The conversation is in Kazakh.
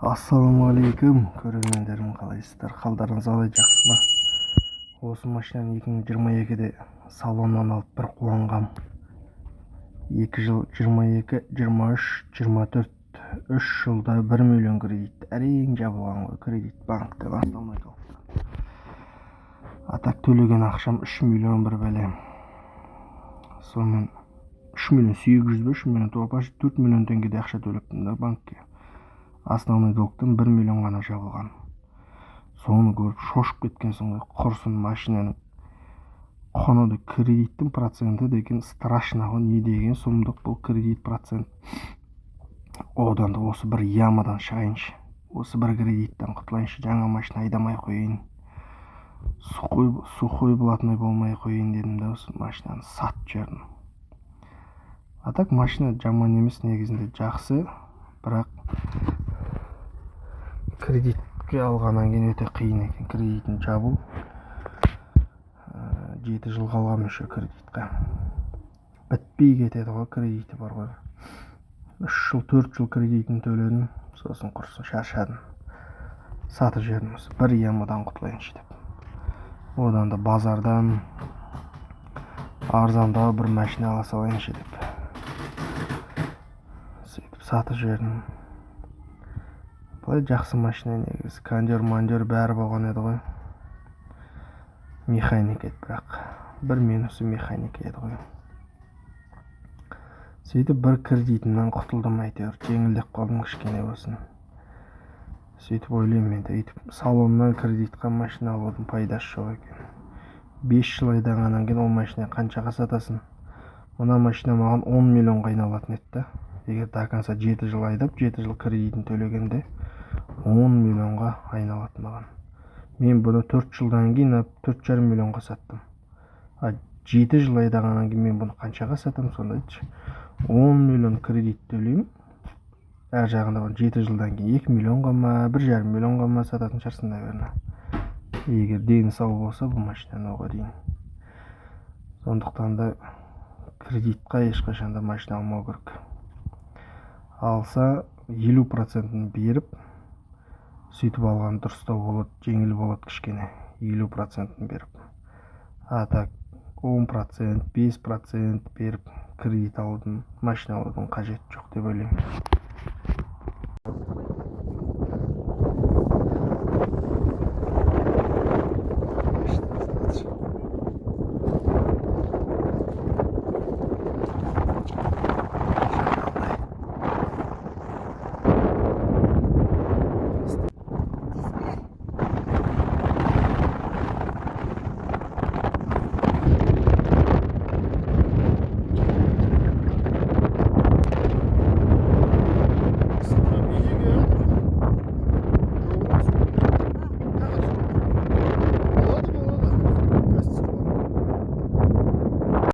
Ассалаумағалейкум, көрермендерім! Қалайсыздар, қалдарыңыз қалай, жақсы ма? Осы машинаны 2022-де салоннан алып, бір қуанғам. 2 жыл, 22, 23, 24, 3 жылда 1 миллион кредит әрең жабылған ғой. Кредит банктен, основной долгтан. А так төлеген ақшам 3 миллион бір бәле. Сонымен 3 миллион 800 ба, 3 миллион, почти 4 миллион теңгедей ақша төлеппін да банкке. Основной долгтан 1 миллион ғана жабылған. Соны көріп шошып кеткенсің ғой. Құрсын, машинаның құны да, кредиттің проценті деген страшно ғой. Не деген сұмдық бұл кредит процент! Одан да осы бір ямадан шығайыншы, осы бір кредиттен құтылайыншы, жаңа машина айдамай ақ қояйын, сухой, сухой блатной болмай ақ қояйын дедім да, осы машинаны сатып жібердім. А так машина жаман емес негізінде, жақсы, бірақ кредитке алғаннан кейін өте қиын екен кредитін жабу. 7 жыл қалғанмын еще кредитқа, бітпей кетеді ғой кредиті бар ғой. 3 жыл, 4 жыл кредитін төледім, сосын құрсын, шаршадым, сатып жібердім, осы бір ямадан құтылайыншы деп. Одан да базардан арзандау бір машина ала салайыншы деп, сөйтіп сатып жібердім. Былай жақсы машина негізі, кондер мандер бәрі болған еді ғой, механик еді. Бірақ бір минусы механика еді ғой. Сөйтіп бір кредитімнен құтылдым әйтеуір, жеңілдеп қалдым кішкене болсын. Сөйтіп ойлаймын енді, өйтіп салоннан кредитқа машина алудың пайдасы жоқ екен. 5 жыл айдағаннан кейін ол машина қаншаға сатасың? Мына машина маған 10 миллионға айналатын еді да, егер до конца 7 жыл айдап, 7 жыл кредитін төлегенде, 10 миллионға айналады маған. Мен бұны 4 жылдан кейін 4,5 миллионға саттым. А 7 жыл айдағаннан кейін мен бұны қаншаға сатамын сонда, айтшы? 10 миллион кредит төлеймін әр жағында, 7 жылдан кейін 2 миллионға ма, 1,5 миллионға ма сататын шығарсың, наверное, егер дені сау болса бұл машинаның оған дейін. Сондықтан да кредитқа ешқашан да машина алмау керек. Алса, 50 процентін беріп, сөйтіп алған дұрыстау болады, жеңіл болады кішкене 50 процентін беріп. А так 10%, 5% беріп кредит алудың, машина алудың қажеті жоқ деп ойлаймын.